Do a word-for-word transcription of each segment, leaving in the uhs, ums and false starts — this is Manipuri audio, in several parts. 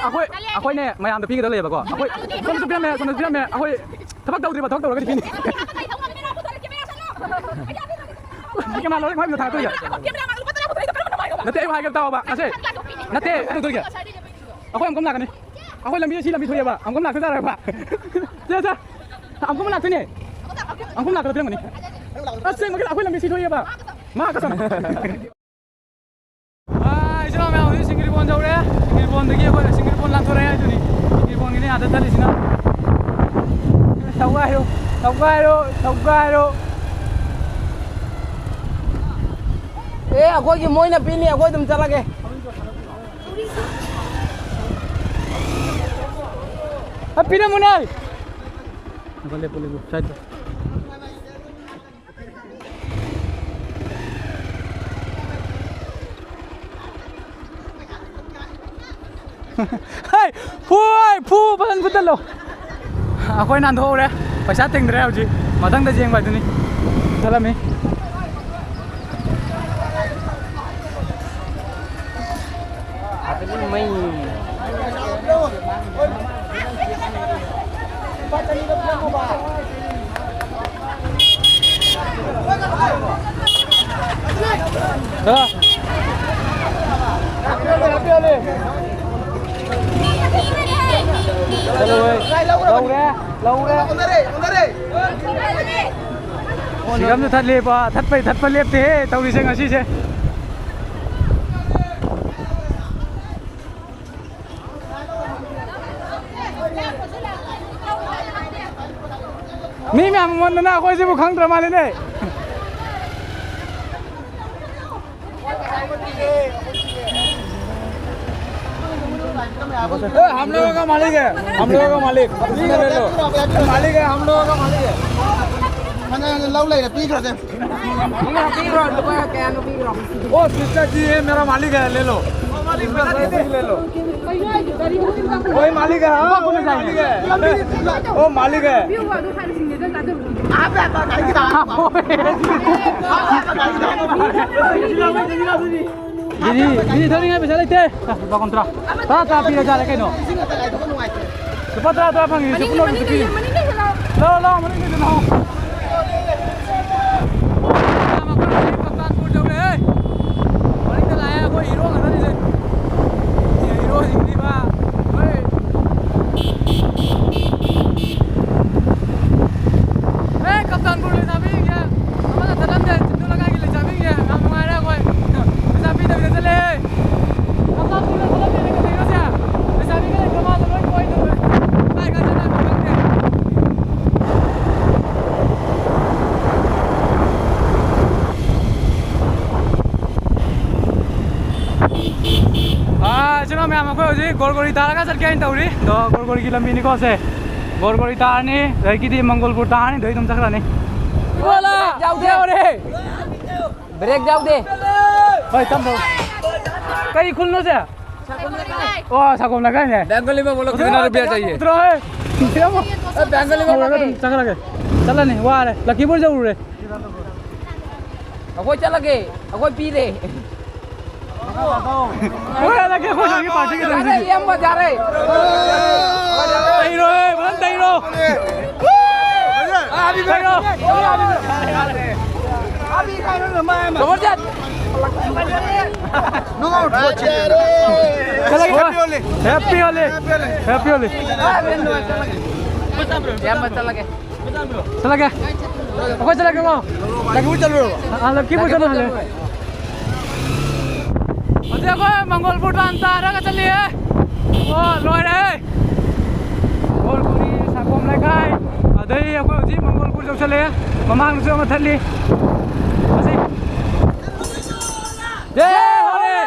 ꯑꯩꯈꯣꯏ ꯑꯩꯈꯣꯏꯅꯦ ꯃꯌꯥꯝꯗ ꯄꯤꯒꯗꯕ ꯂꯩꯌꯦꯕꯀꯣ꯫ ꯑꯩꯈꯣꯏ ꯁꯣꯝꯗꯁꯨ ꯄꯤꯔꯝꯃꯦ, ꯁꯣꯝꯗꯁꯨ ꯄꯤꯔꯝꯃꯦ꯫ ꯑꯩꯈꯣꯏ ꯊꯕꯛ ꯇꯧꯗ꯭ꯔꯤꯕ, ꯊꯕꯛ ꯇꯧꯔꯒꯗꯤ ꯄꯤꯅꯤ꯫ ꯀꯅꯥ ꯂꯧꯔꯦ? ꯃꯥꯏ ꯊꯥꯡꯒꯠꯇꯣꯏꯒꯦ? ꯅꯠꯇꯦ, ꯑꯩ ꯍꯥꯏꯒꯦ ꯇꯥꯎꯕ꯫ ꯑꯁꯦ ꯅꯠꯇꯦ, ꯑꯩ ꯇꯧꯗꯣꯏꯒꯦ꯫ ꯑꯩꯈꯣꯏ ꯑꯃꯨꯛ ꯂꯥꯛꯀꯅꯤ꯫ ꯑꯩꯈꯣꯏ ꯂꯝꯕꯤ ꯁꯤ ꯂꯝꯕꯤ ꯊꯣꯛꯑꯦꯕ꯫ ꯑꯃꯨꯛ ꯂꯥꯛꯇꯣꯏꯖꯥꯔꯕ? ꯁꯦ, ꯁꯦ꯫ ꯑꯃꯨꯛ ꯂꯥꯛꯇꯣꯏꯅꯦ꯫ ꯑꯃꯨꯛ ꯂꯥꯛꯀꯗꯕ ꯄꯤꯔꯝꯒꯅꯤ꯫ ꯑꯁꯦꯡꯕꯒꯤ ꯑꯩꯈꯣꯏ ꯂꯝꯕꯤ ꯁꯤ ꯊꯣꯛꯑꯦꯕ꯫ ꯃꯥ ꯀꯁꯝ꯫ ꯑꯥ, ꯏꯆꯤꯜ ꯏꯅꯥꯎ ꯃꯌꯥꯝ, ꯍꯧꯖꯤꯛ ꯁꯤꯡꯒ꯭ꯔꯤꯕꯣꯟ ꯌꯧꯔꯦ꯫ ꯁꯤꯡꯒ꯭ꯔꯤꯕꯣꯟꯗꯒꯤ ꯑꯩꯈꯣꯏꯅ ꯁꯤꯡꯒ꯭ꯔꯤꯕꯣꯟ ꯂꯥꯟꯊꯣꯔꯛꯑꯦ ꯍꯥꯏꯗꯨꯅꯤ꯫ ꯁꯤꯡꯒ꯭ꯔꯤꯕꯣꯟꯒꯤꯅꯦ ꯑꯥꯗ ꯆꯠꯂꯤꯁꯤꯅ꯫ ꯁꯧꯒꯥꯏꯔꯣ, ꯁꯧꯒꯥꯏꯔꯣ, ꯁꯧꯒꯥꯏꯔꯣ꯫ ꯑꯦ, ꯑꯩꯈꯣꯏꯒꯤ ꯃꯣꯏꯅ ꯄꯤꯅꯤ, ꯑꯩꯈꯣꯏ ꯑꯗꯨꯝ ꯆꯠꯂꯒꯦ꯫ ꯑ, ꯄꯤꯔꯝꯃꯨꯅꯦ꯫ ꯂꯦꯞꯄꯨ, ꯂꯦꯞꯄꯨ, ꯁꯥꯏꯗ꯫ ꯍꯩ! ꯐꯨ! ꯍꯩ! ꯐꯨ! ꯐꯖꯅ ꯐꯨꯠꯇꯠꯂꯣ꯫ ꯑꯩꯈꯣꯏ ꯅꯥꯟꯊꯣꯛꯍꯧꯔꯦ꯫ ꯄꯩꯁꯥ ꯇꯤꯡꯗ꯭ꯔꯦ ꯍꯧꯖꯤꯛ꯫ ꯃꯊꯪꯗ ꯌꯦꯡꯕ ꯍꯥꯏꯗꯨꯅꯤ꯫ ꯆꯠꯂꯝꯃꯤ꯫ ꯂꯧꯔꯦ, ꯂꯧꯔꯦ꯫ ꯁꯤꯒꯝꯁꯨ ꯊꯠꯂꯦꯕ, ꯊꯠꯄꯩ ꯊꯠꯄ ꯂꯦꯞꯇꯦꯍꯦ ꯇꯧꯔꯤꯁꯦ ꯉꯁꯤꯁꯦ꯫ ꯃꯤ ꯃꯌꯥꯝ ꯃꯃꯟꯗꯅ ꯑꯩꯈꯣꯏꯁꯤꯕꯨ ꯈꯪꯗ꯭ꯔ ꯃꯥꯜꯂꯦꯅꯦ꯫ ए, हम लोगों का मालिक है, हम लोगों का मालिक, इसने ले लो। मालिक है, हम लोगों का मालिक है। मैंने लो ले, पी कर दे। ओ सिस्टर जी, ये मेरा मालिक है, ले लो। ले लो। वही मालिक है, हाँ, वही मालिक है। वो मालिक है। आप ꯃꯤꯅꯤ, ꯃꯤꯅꯤ ꯊꯛꯅꯤꯡꯉꯥꯏ ꯄꯩꯁꯥ ꯂꯩꯇꯦ꯫ ꯂꯨꯄꯥ ꯀꯨꯟꯊ꯭ꯔꯥ꯫ ꯇꯔꯥ, ꯇꯔꯥ ꯄꯤꯔ ꯆꯥꯔꯦ ꯀꯩꯅꯣ꯫ ꯂꯨꯄꯥ ꯇꯔꯥ, ꯇꯔꯥ ꯐꯪꯉꯤ, ꯃꯅꯤꯡꯗ, ꯆꯨꯞꯄ ꯂꯧꯔ ꯃꯅꯤꯡꯗ, ꯄꯤꯔꯤ꯫ ꯃꯅꯤꯡꯗ ꯂꯥꯛꯑꯣ꯫ ꯂꯥꯛꯑꯣ, ꯂꯥꯛꯑꯣ, ꯃꯅꯤꯡꯗ ꯂꯥꯛꯑꯣ꯫ ꯀꯞꯇꯥꯟꯄꯨꯔ ꯌꯧꯔꯦ꯫ ꯃꯅꯤꯡꯗ ꯂꯥꯛꯑꯦ, ꯑꯩꯈꯣꯏ ꯍꯤꯔꯣ ꯉꯥꯛꯇꯅꯤꯁꯦ꯫ ꯍꯤꯔꯣꯁꯤꯡꯗꯤ ꯃꯥ ꯂꯣꯏ꯫ ꯑꯦ, ꯀꯞꯇꯥꯟꯄꯨꯔ ꯂꯩꯁꯥꯕꯤꯁꯤꯡꯁꯦ ꯑꯃꯅ ꯆꯠꯂꯝꯗꯦ, ꯆꯤꯟꯗꯨ ꯂꯩꯀꯥꯏꯒꯤ ꯂꯩꯁꯥꯕꯤꯁꯤꯡꯁꯦ ꯌꯥꯝ ꯅꯨꯡꯉꯥꯏꯔꯦ ꯑꯩꯈꯣꯏ꯫ ꯄꯩꯁꯥ ꯄꯤꯗꯕꯤꯗ ꯆꯠꯂꯦ꯫ ꯀꯞꯇꯥꯟꯄꯨꯔꯗ ꯆꯠꯂꯝꯗꯦꯅꯦ ꯀꯩꯗꯧꯔꯤꯅꯣꯁꯦ? ꯂꯩꯁꯥꯕꯤꯒ ꯂꯩꯇ꯭ꯔ ꯃꯥꯜꯂꯦ, ꯂꯣꯏ ꯀꯣꯏꯗꯧꯔꯦ꯫ ꯀꯥꯏ ꯀꯥꯏ ꯆꯠꯅꯈ꯭ꯔꯕ ꯈꯪꯗꯦ꯫ ꯑꯥ, ꯏꯆꯤꯟ ꯏꯅꯥꯎ ꯃꯌꯥꯝ, ꯑꯩꯈꯣꯏ ꯍꯧꯖꯤꯛ ꯒꯣꯔꯒꯣꯔꯤ ꯇꯥꯔꯒ ꯆꯠꯀꯦ ꯍꯥꯏꯅ ꯇꯧꯔꯤ꯫ ꯑꯗꯣ ꯒꯣꯔꯒꯣꯔꯤꯒꯤ ꯂꯝꯕꯤꯅꯤꯀꯣ ꯁꯦ꯫ ꯒꯣꯔꯒꯣꯔꯤ ꯇꯥꯔꯅꯤ, ꯑꯗꯒꯤꯗꯤ ꯃꯪꯒꯣꯜꯄꯨꯔ ꯇꯥꯔꯅꯤ, ꯑꯗꯩ ꯑꯗꯨꯝ ꯆꯠꯈ꯭ꯔꯅꯤ꯫ ꯌꯥꯎꯗꯦ꯫ ꯌꯥꯎꯔꯦ꯫ ꯕ꯭ꯔꯦꯛ ꯌꯥꯎꯗꯦ꯫ ꯍꯣꯏ, ꯇꯝ ꯇꯧ꯫ ꯀꯩ ꯈꯨꯜꯅꯣ ꯁꯦ? ꯑꯣ, ꯁꯥꯒꯣꯝ ꯂꯩꯀꯥꯏꯅꯦ꯫ ꯕꯦꯡꯒꯣꯂꯤ ꯃꯦ ꯕꯣꯂꯣ ꯀꯤꯇꯅꯥ ꯔꯨꯄꯤꯌꯥ ꯆꯥꯍꯤꯌꯦ? ꯎꯇꯔꯣ ꯍꯦ꯫ ꯕꯦꯡꯒꯣꯂꯤ ꯃꯦ ꯇꯧꯔꯒ ꯑꯗꯨꯝ ꯆꯠꯈ꯭ꯔꯒꯦ꯫ ꯆꯠꯂꯅꯤ, ꯋꯥꯔꯦ꯫ ꯂꯛꯈꯤꯄꯨꯔ ꯌꯧꯔꯨꯔꯦ꯫ ꯑꯩꯈꯣꯏ ꯆꯠꯂꯒꯦ꯫ ꯑꯩꯈꯣꯏ ꯄꯤꯔꯦ꯫ ꯍꯣꯏ, ꯍꯜꯂꯛꯀꯦ, ꯑꯩꯈꯣꯏ ꯁꯣꯝꯒꯤ ꯄꯥꯔꯇꯤꯒꯤ ꯌꯥꯔꯦ, ꯇꯧꯔꯤꯁꯤꯗꯤ꯫ ꯏꯌꯥꯝꯕ, ꯌꯥꯔꯦ꯫ ꯇꯩꯔꯣ, ꯍꯦ, ꯐꯖꯅ ꯇꯩꯔꯣ꯫ ꯇꯩꯔꯣ꯫ ꯖꯕꯔꯗꯁ꯫ ꯆꯠꯂꯒꯦ꯫ Happy Holi꯫ Happy Holi꯫ Happy Holi꯫ ꯏꯌꯥꯝꯕ, ꯆꯠꯂꯒꯦ꯫ ꯆꯠꯂꯒꯦ꯫ ꯑꯩꯈꯣꯏ ꯆꯠꯂꯒꯦꯀꯣ꯫ ꯂꯛꯈꯤꯄꯨꯔ ꯆꯠꯂꯨꯔꯕꯣ? ꯑꯥ, ꯂꯛꯈꯤꯄꯨꯔ ꯆꯠꯂꯨꯔꯦ꯫ ꯍꯧꯖꯤꯛ ꯑꯩꯈꯣꯏ ꯃꯪꯒꯣꯜꯄꯨꯔ ꯇꯥꯟ ꯇꯥꯔꯒ ꯆꯠꯂꯤꯌꯦ꯫ ꯑꯣ, ꯂꯣꯏꯔꯦ꯫ ꯃꯪꯒꯣꯜꯄꯨꯔꯒꯤ ꯁꯥꯒꯣꯝ ꯂꯩꯀꯥꯏ꯫ ꯑꯗꯩ ꯑꯩꯈꯣꯏ ꯍꯧꯖꯤꯛ ꯃꯪꯒꯣꯜꯄꯨꯔ ꯌꯧꯁꯜꯂꯛꯑꯦ꯫ ꯃꯃꯥꯡꯗꯁꯨ ꯑꯃ ꯊꯠꯂꯤ꯫ ꯍꯧꯖꯤꯛ꯫ ꯖꯦ ꯍꯣꯂꯤ!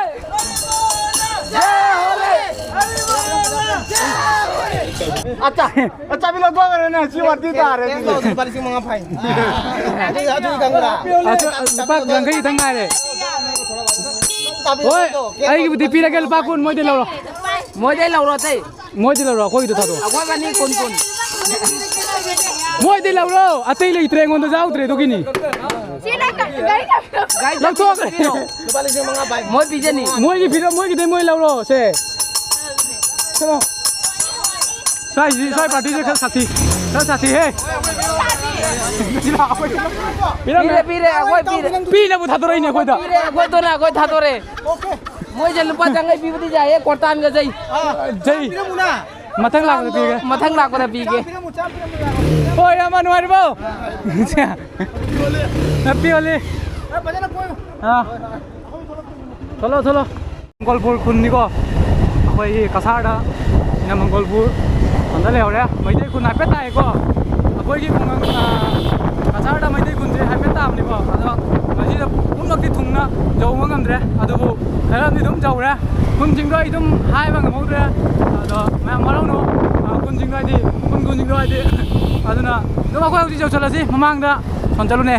ꯖꯦ ꯍꯣꯂꯤ! ꯑꯆꯥ, ꯑꯆꯥꯕꯤ ꯂꯧꯊꯣꯛꯈ꯭ꯔꯦꯅꯦ, ꯁꯤ ꯋꯥꯔꯗꯤ ꯇꯥꯔꯦ ꯑꯗꯨꯗꯤ꯫ ꯂꯨꯄꯥ ꯂꯤꯁꯤꯡ ꯃꯉꯥ ꯐꯥꯏꯟ꯫ ꯑꯗꯨ, ꯑꯗꯨ ꯈꯪꯕ꯭ꯔꯥ? ꯑꯗꯨ, ꯂꯨꯄꯥ ꯌꯥꯡꯈꯩ ꯈꯤꯇꯪ ꯉꯥꯏꯔꯦ꯫ ꯍꯣꯏ, ꯑꯩꯒꯤꯕꯨꯗꯤ ꯄꯤꯔꯒꯦ, ꯂꯨꯄꯥ ꯀꯨꯟ ꯃꯣꯏꯗꯤ ꯂꯧꯔꯣ꯫ ꯃꯣꯏꯗꯩ ꯂꯧꯔꯣ ꯑꯇꯩ꯫ ꯃꯣꯏꯗꯤ ꯂꯧꯔꯣ, ꯑꯩꯈꯣꯏꯒꯤꯗꯣ ꯊꯥꯗꯣꯛꯑꯣ꯫ ꯑꯩꯈꯣꯏ ꯃꯅꯤ ꯀꯨꯟ ꯀꯨꯟ꯫ ꯃꯣꯏꯗꯤ ꯂꯧꯔꯣ, ꯑꯇꯩ ꯂꯩꯇ꯭ꯔꯦ, ꯑꯩꯉꯣꯟꯗ ꯌꯥꯎꯗ꯭ꯔꯦ ꯑꯗꯨꯒꯤꯅꯤ꯫ ꯁꯤ ꯅꯪ ꯒꯥꯔꯤ ꯊꯝꯕꯤꯔꯣ꯫ ꯂꯧꯊꯣꯛꯈ꯭ꯔꯦ꯫ ꯂꯨꯄꯥ ꯂꯤꯁꯤꯡ ꯃꯉꯥ ꯄꯥꯏ꯫ ꯃꯣꯏ ꯄꯤꯖꯅꯤ꯫ ꯃꯣꯏꯒꯤ ꯄꯤꯔꯣ, ꯃꯣꯏꯒꯤꯗꯩ ꯃꯣꯏ ꯂꯧꯔꯣ ꯁꯦ꯫ ꯆꯠꯂꯣ꯫ ꯁ꯭ꯋꯥꯏꯁꯤ, ꯁ꯭ꯋꯥꯏ ꯄꯥꯔꯇꯤꯁꯦ ꯈꯔ ꯁꯥꯊꯤ꯫ ꯈꯔ ꯁꯥꯊꯤꯍꯦ꯫ ꯄꯤꯔꯝꯃꯦ꯫ ꯄꯤꯔꯦ, ꯄꯤꯔꯦ, ꯑꯩꯈꯣꯏ ꯄꯤꯔꯦ꯫ ꯄꯤꯅꯕꯨ ꯊꯥꯗꯣꯔꯛꯏꯅꯦ ꯑꯩꯈꯣꯏꯗ꯫ ꯄꯤꯔꯦ, ꯑꯩꯈꯣꯏꯗꯣꯅ ꯑꯩꯈꯣꯏ ꯊꯥꯗꯣꯔꯛꯑꯦ꯫ ꯃꯣꯏꯁꯦ ꯂꯨꯄꯥ ꯆꯥꯝꯃꯉꯥ ꯄꯤꯕꯗꯤ ꯌꯥꯏꯌꯦ, ꯀꯣꯔꯇꯥꯟꯒ ꯆꯩ꯫ ꯖꯩ꯫ ꯃꯊꯪ ꯂꯥꯛꯄꯗ ꯄꯤꯒꯦ꯫ ꯃꯊꯪ ꯂꯥꯛꯄꯗ ꯄꯤꯒꯦ꯫ ꯍꯣꯏ, ꯏꯌꯥꯝꯕ, ꯅꯨꯡꯉꯥꯏꯔꯤꯕꯣ? ꯍꯦꯄꯤ ꯍꯣꯂꯤ꯫ ꯑꯥ꯫ ꯊꯣꯛꯂꯣ, ꯊꯣꯛꯂꯣ꯫ ꯃꯪꯒꯣꯜꯄꯨꯔ ꯈꯨꯟꯅꯤꯀꯣ꯫ ꯑꯩꯈꯣꯏꯒꯤ ꯀꯁꯥꯔꯗ ꯁꯤꯅ ꯃꯪꯒꯣꯜꯄꯨꯔ ꯈꯨꯟꯗ ꯂꯩꯍꯧꯔꯦ꯫ ꯃꯩꯇꯩ ꯈꯨꯟ ꯍꯥꯏꯐꯦꯠ ꯇꯥꯏꯀꯣ꯫ ꯑꯩꯈꯣꯏꯒꯤ ꯈꯨꯡꯒꯪ, ꯑꯥ, ꯀꯁꯥꯔꯗ ꯃꯩꯇꯩ ꯈꯨꯟꯁꯦ ꯍꯥꯏꯐꯦꯠ ꯇꯥꯕꯅꯤꯀꯣ꯫ ꯑꯗꯣ ꯃꯁꯤꯗ ꯄꯨꯝꯅꯃꯛꯇꯤ ꯊꯨꯡꯅ ꯌꯧꯕ ꯉꯝꯗ꯭ꯔꯦ꯫ ꯑꯗꯨꯕꯨ ꯈꯔ ꯑꯃꯗꯤ ꯑꯗꯨꯝ ꯌꯧꯔꯦ꯫ ꯈꯨꯟꯁꯤꯡꯗꯣ ꯑꯩ ꯑꯗꯨꯝ ꯍꯥꯏꯕ ꯉꯝꯍꯧꯗ꯭ꯔꯦ꯫ ꯑꯗꯣ ꯃꯌꯥꯝ ꯋꯥꯔꯧꯅꯨ꯫ ꯑ, ꯈꯨꯟꯁꯤꯡꯗꯣ ꯍꯥꯏꯗꯤ, ꯈꯨꯟ ꯈꯨꯟꯁꯤꯡꯗꯣ ꯍꯥꯏꯗꯤ꯫ ꯑꯗꯨꯅ ꯑꯗꯨꯝ ꯑꯩꯈꯣꯏ ꯍꯧꯖꯤꯛ ꯌꯧꯁꯜꯂꯁꯤ꯫ ꯃꯃꯥꯡꯗ ꯁꯣꯝ ꯆꯠꯂꯨꯅꯦ꯫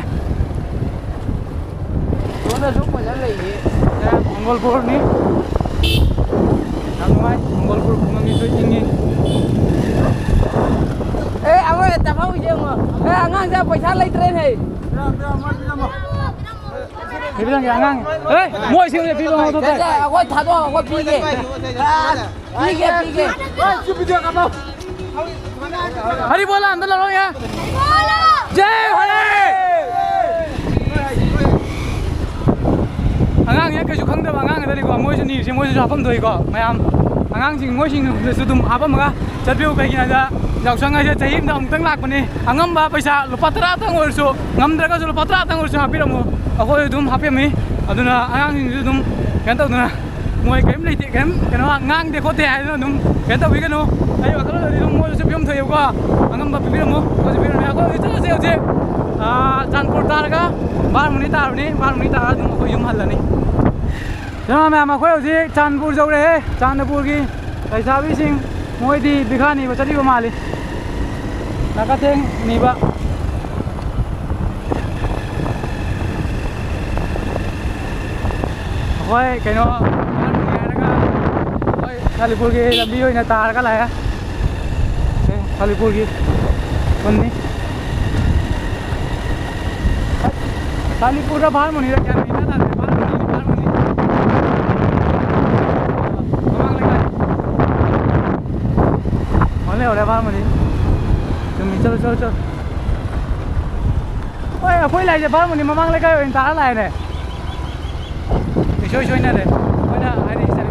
ꯁꯣꯝꯗꯁꯨ ꯐꯖꯅ ꯂꯩꯌꯦ꯫ ꯃꯪꯒꯣꯜꯄꯨꯔꯅꯤ꯫ ꯌꯥꯝ ꯅꯨꯡꯉꯥꯏ꯫ ꯃꯪꯒꯣꯜꯄꯨꯔ ꯈꯨꯡꯒꯪꯒꯤꯁꯨ ꯏꯪꯉꯤ꯫ ꯑꯦ, ꯑꯩꯈꯣꯏ ꯆꯥꯐꯝꯒꯤꯁꯦ ꯌꯦꯡꯉꯣ꯫ ꯑꯦ, ꯑꯉꯥꯡꯁꯦ ꯄꯩꯁꯥ ꯂꯩꯇ꯭ꯔꯦꯅꯦ꯫ ꯄꯤꯕꯤꯔꯝꯒꯦ ꯑꯉꯥꯡ꯫ ꯑꯦ, ꯃꯣꯏ ꯁꯤꯡꯁꯦ ꯄꯤꯕ ꯉꯝꯗ꯭ꯔꯦ꯫ ꯑꯩꯈꯣꯏ ꯊꯥꯗꯣꯛ, ꯑꯩꯈꯣꯏ ꯄꯤꯒꯦ꯫ ꯑ, ꯄꯤꯒꯦ, ꯄꯤꯒꯦ꯫ ꯍꯔꯤ ꯕꯣꯂꯥ ꯑꯝꯇ ꯂꯧꯔꯣ ꯌꯥ꯫ ꯖꯦ ꯍꯣꯂꯤ꯫ ꯑꯉꯥꯡꯁꯦ ꯀꯩꯁꯨ ꯈꯪꯗꯕ ꯑꯉꯥꯡ ꯉꯥꯛꯇꯅꯤꯀꯣ꯫ ꯃꯣꯏꯁꯨ ꯅꯤꯔꯤꯁꯦ, ꯃꯣꯏꯁꯨ ꯍꯥꯞꯐꯝ ꯊꯣꯛꯏꯀꯣ ꯃꯌꯥꯝ꯫ ꯑꯉꯥꯡꯁꯤꯡ ꯃꯣꯏꯁꯤꯡꯗꯁꯨ ꯑꯗꯨꯝ ꯍꯥꯞꯄꯝꯃꯒ ꯆꯠꯄꯤꯌꯨ꯫ ꯀꯩꯒꯤꯅꯣ ꯍꯥꯏꯗ ꯌꯥꯎꯁꯪ ꯍꯥꯏꯁꯦ ꯆꯍꯤ ꯑꯃꯗ ꯑꯃꯨꯛꯇꯪ ꯂꯥꯛꯄꯅꯤ꯫ ꯑꯉꯝꯕ ꯄꯩꯁꯥ ꯂꯨꯄꯥ ꯇꯔꯥꯇꯪ ꯑꯣꯏꯔꯁꯨ, ꯉꯝꯗ꯭ꯔꯒꯁꯨ ꯂꯨꯄꯥ ꯇꯔꯥꯇꯪ ꯑꯣꯏꯔꯁꯨ ꯍꯥꯞꯄꯤꯔꯝꯃꯨ꯫ ꯑꯩꯈꯣꯏ ꯑꯗꯨꯝ ꯍꯥꯞꯄꯤꯔꯝꯃꯤ꯫ ꯑꯗꯨꯅ ꯑꯉꯥꯡꯁꯤꯡꯁꯨ ꯑꯗꯨꯝ ꯀꯩꯅꯣ ꯇꯧꯗꯅ ꯃꯣꯏ ꯀꯔꯤꯝ ꯂꯩꯇꯦ, ꯀꯔꯤꯝ ꯀꯩꯅꯣ ꯉꯥꯡꯗꯦ ꯈꯣꯠꯇꯦ ꯍꯥꯏꯗꯅ ꯑꯗꯨꯝ ꯀꯩꯅꯣ ꯇꯧꯕꯤꯒꯅꯨ꯫ ꯑꯩ ꯋꯥꯈꯜꯂꯣꯟꯗꯗꯤ ꯑꯗꯨꯝ ꯃꯣꯏꯗꯁꯨ ꯄꯤꯐꯝ ꯊꯣꯛꯑꯦꯕꯀꯣ꯫ ꯑꯉꯝꯕ ꯄꯤꯕꯤꯔꯝꯃꯨ, ꯑꯩꯈꯣꯏꯁꯨ ꯄꯤꯔꯝꯃꯦ꯫ ꯑꯩꯈꯣꯏ ꯍꯧꯖꯤꯛ ꯆꯠꯂꯁꯦ ꯍꯧꯖꯤꯛ, ꯑꯥ, ꯆꯥꯟꯄꯨꯔ ꯇꯥꯔꯒ ꯕꯥꯔꯃꯨꯅꯤ ꯇꯥꯔꯕꯅꯤ, ꯕꯥꯔꯃꯨꯅꯤ ꯇꯥꯔꯒ ꯑꯗꯨꯝ ꯑꯩꯈꯣꯏ ꯌꯨꯝ ꯍꯜꯂꯅꯤ꯫ ꯏꯃꯥ ꯃꯌꯥꯝ, ꯑꯩꯈꯣꯏ ꯍꯧꯖꯤꯛ ꯆꯥꯟꯄꯨꯔ ꯌꯧꯔꯛꯑꯦ꯫ ꯆꯥꯟꯄꯨꯔꯒꯤ ꯂꯩꯁꯥꯕꯤꯁꯤꯡ ꯃꯣꯏꯗꯤ ꯕꯤꯈꯥ ꯅꯤꯕ ꯆꯠꯂꯤꯕ ꯃꯥꯜꯂꯤ꯫ ꯅꯥꯀꯊꯦꯡ ꯅꯤꯕ꯫ ꯑꯩꯈꯣꯏ ꯀꯩꯅꯣ ꯍꯥꯏꯔꯒ ꯑꯩꯈꯣꯏ ꯁꯥꯂꯤꯄꯨꯔꯒꯤ ꯂꯝꯕꯤ ꯑꯣꯏꯅ ꯇꯥꯔꯒ ꯂꯥꯛꯑꯦ꯫ ꯁꯦ, ꯁꯥꯂꯤꯄꯨꯔꯒꯤ ꯈꯨꯟꯅꯤ꯫ ꯀꯥꯂꯤꯄꯨꯔꯗ ꯚꯥꯔꯃꯣꯅꯤꯔ ꯒ꯭ꯌꯥꯟ ꯃꯦꯟ ꯏꯇꯥ ꯇꯥꯗ꯭ꯔꯦ꯫ ꯚꯥꯔꯃꯣꯅꯤ, ꯚꯥꯔꯃꯣꯅꯤ꯫ ꯃꯃꯥꯡ ꯂꯩꯀꯥꯏ꯫ ꯃꯥ ꯂꯩꯍꯧꯔꯦ ꯚꯥꯔꯃꯣꯅꯤ꯫ ꯆꯨꯝꯃꯤ, ꯆꯠꯂꯨ, ꯆꯠꯂꯨ, ꯆꯠꯂꯨ꯫ ꯍꯣꯏ, ꯑꯩꯈꯣꯏ ꯂꯥꯛꯏꯁꯦ ꯚꯥꯔꯃꯣꯅꯤ ꯃꯃꯥꯡ ꯂꯩꯀꯥꯏ ꯑꯣꯏꯅ ꯇꯥꯔ ꯂꯥꯛꯑꯦꯅꯦ꯫ ꯏꯁꯣꯏ ꯁꯣꯏꯅꯔꯦ꯫ ꯑꯩꯈꯣꯏꯅ ꯍꯥꯏꯅꯤꯡꯉꯤꯁꯦ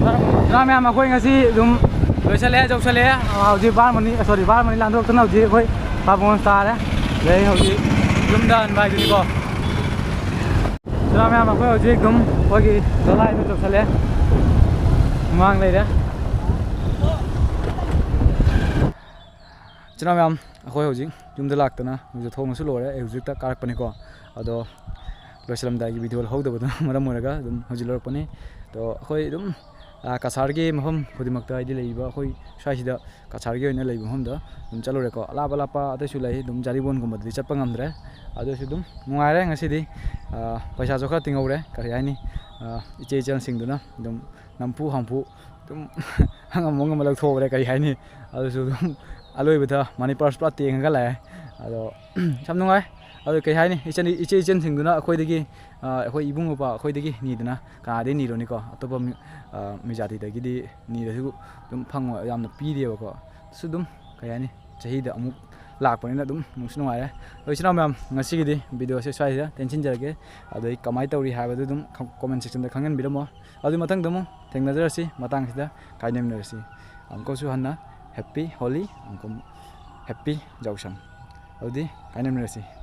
ꯚꯥꯔꯃꯣꯅꯤ꯫ ꯃꯌꯥꯝ, ꯑꯩꯈꯣꯏ ꯉꯁꯤ ꯑꯗꯨꯝ ꯂꯣꯏꯁꯜꯂꯦ, ꯌꯧꯁꯜꯂꯛꯑꯦ꯫ ꯍꯧꯖꯤꯛ ꯚꯥꯔꯃꯣꯅꯤ, ꯁꯣꯔꯤ, ꯚꯥꯔꯃꯣꯅꯤ ꯂꯥꯟꯊꯣꯛꯇꯅ ꯍꯧꯖꯤꯛ ꯑꯩꯈꯣꯏ ꯄꯥꯕꯣꯟ ꯇꯥꯔꯦ꯫ ꯑꯗꯩ ꯍꯧꯖꯤꯛ ꯌꯨꯝꯗ ꯍꯟꯕ ꯍꯥꯏꯗꯨꯅꯤꯀꯣ꯫ ꯁꯤꯅ ꯃꯌꯥꯝ, ꯑꯩꯈꯣꯏ ꯍꯧꯖꯤꯛ ꯑꯗꯨꯝ ꯑꯩꯈꯣꯏꯒꯤ ꯗꯣꯂꯥꯏꯗ ꯆꯠꯁꯜꯂꯦ꯫ ꯃꯃꯥꯡ ꯂꯩꯔꯦ꯫ ꯏꯆꯤꯟ ꯏꯅꯥꯎ ꯃꯌꯥꯝ, ꯑꯩꯈꯣꯏ ꯍꯧꯖꯤꯛ ꯌꯨꯝꯗ ꯂꯥꯛꯇꯅ ꯍꯧꯖꯤꯛ ꯊꯣꯡꯉꯁꯨ ꯂꯣꯏꯔꯦ꯫ ꯑꯩ ꯍꯧꯖꯤꯛꯇ ꯀꯥꯔꯛꯄꯅꯤꯀꯣ꯫ ꯑꯗꯣ ꯂꯣꯏꯁꯤꯜꯂꯝꯗꯥꯏꯒꯤ ꯚꯤꯗꯤꯑꯣ ꯂꯧꯍꯧꯗꯕꯗꯨꯅ ꯃꯔꯝ ꯑꯣꯏꯔꯒ ꯑꯗꯨꯝ ꯍꯧꯖꯤꯛ ꯂꯧꯔꯛꯄꯅꯤ꯫ ꯑꯗꯣ ꯑꯩꯈꯣꯏ ꯑꯗꯨꯝ, ꯑꯥ, ꯀꯁꯥꯔꯒꯤ ꯃꯐꯝ ꯈꯨꯗꯤꯡꯃꯛꯇ, ꯍꯥꯏꯗꯤ ꯂꯩꯔꯤꯕ ꯑꯩꯈꯣꯏ ꯁ꯭ꯋꯥꯏꯁꯤꯗ ꯀꯁꯥꯔꯒꯤ ꯑꯣꯏꯅ ꯂꯩꯕ ꯃꯐꯝꯗ ꯑꯗꯨꯝ ꯆꯠꯂꯨꯔꯦꯀꯣ꯫ ꯑꯂꯥꯞ ꯑꯂꯥꯞꯄ ꯑꯇꯩꯁꯨ ꯂꯩ, ꯑꯗꯨꯝ ꯖꯥꯔꯤꯕꯣꯟꯒꯨꯝꯕꯗꯗꯤ ꯆꯠꯄ ꯉꯝꯗ꯭ꯔꯦ꯫ ꯑꯗꯨꯁꯨ ꯑꯗꯨꯝ ꯅꯨꯡꯉꯥꯏꯔꯦ ꯉꯁꯤꯗꯤ꯫ ꯑꯥ, ꯄꯩꯁꯥꯁꯨ ꯈꯔ ꯇꯤꯡꯍꯧꯔꯦ, ꯀꯔꯤ ꯍꯥꯏꯅꯤ, ꯑꯥ, ꯏꯆꯦ ꯏꯆꯜꯁꯤꯡꯗꯨꯅ ꯑꯗꯨꯝ ꯅꯝꯐꯨ ꯍꯥꯝꯐꯨ ꯑꯗꯨꯝ ꯑꯉꯝ ꯑꯉꯝꯕ ꯂꯧꯊꯣꯛꯎꯔꯦ, ꯀꯔꯤ ꯍꯥꯏꯅꯤ꯫ ꯑꯗꯨꯁꯨ ꯑꯗꯨꯝ ꯑꯂꯣꯏꯕꯗ ꯃꯅꯤ ꯄꯔꯁ ꯄꯨꯔꯥ ꯇꯦꯡꯉꯒ ꯂꯥꯛꯑꯦ꯫ ꯑꯗꯣ ꯌꯥꯝ ꯅꯨꯡꯉꯥꯏ꯫ ꯑꯗꯣ ꯀꯩ ꯍꯥꯏꯅꯤ, ꯏꯆꯟ, ꯏꯆꯦ ꯏꯆꯟꯁꯤꯡꯗꯨꯅ ꯑꯩꯈꯣꯏꯗꯒꯤ, ꯑ, ꯑꯩꯈꯣꯏ ꯏꯕꯨꯡ ꯃꯧꯄ꯭ꯋꯥ ꯑꯩꯈꯣꯏꯗꯒꯤ ꯅꯤꯗꯅ ꯀꯅꯥꯗꯒꯤ ꯅꯤꯔꯨꯅꯤꯀꯣ? ꯑꯇꯣꯞꯄ ꯃꯤ, ꯑ, ꯃꯤ ꯖꯥꯇꯤꯗꯒꯤꯗꯤ ꯅꯤꯔꯁꯨ ꯑꯗꯨꯝ ꯐꯪꯉꯣꯏ, ꯌꯥꯝꯅ ꯄꯤꯗꯦꯕꯀꯣ꯫ ꯑꯗꯨꯁꯨ ꯑꯗꯨꯝ ꯀꯩ ꯍꯥꯏꯅꯤ, ꯆꯍꯤꯗ ꯑꯃꯨꯛ ꯂꯥꯛꯄꯅꯤꯅ ꯑꯗꯨꯝ ꯅꯨꯡꯁꯨ ꯅꯨꯡꯉꯥꯏꯔꯦ꯫ ꯑꯗꯣ ꯏꯆꯤꯟ ꯏꯅꯥꯎ ꯃꯌꯥꯝ, ꯉꯁꯤꯒꯤꯗꯤ ꯚꯤꯗꯤꯑꯣꯁꯦ ꯁ꯭ꯋꯥꯏꯁꯤꯗ ꯇꯦꯟꯁꯤꯟꯖꯔꯒꯦ꯫ ꯑꯗꯣ ꯑꯩ ꯀꯃꯥꯏꯅ ꯇꯧꯔꯤ ꯍꯥꯏꯕꯗꯨ ꯑꯗꯨꯝ ꯀꯣꯃꯦꯟ ꯁꯦꯛꯁꯟꯗ ꯈꯪꯍꯟꯕꯤꯔꯝꯃꯣ꯫ ꯑꯗꯨ ꯃꯊꯪꯗ ꯑꯃꯨꯛ ꯊꯦꯡꯅꯖꯔꯁꯤ, ꯃꯇꯥꯡꯁꯤꯗ ꯀꯥꯏꯅꯃꯤꯟꯅꯔꯁꯤ꯫ ꯑꯃꯨꯛꯀꯁꯨ ꯍꯟꯅ Happy Holi, ꯑꯃꯨꯛꯀ Happy ꯌꯥꯎꯁꯪ꯫ ꯑꯗꯨꯗꯤ ꯀꯥꯏꯅꯃꯤꯟꯅꯔꯁꯤ꯫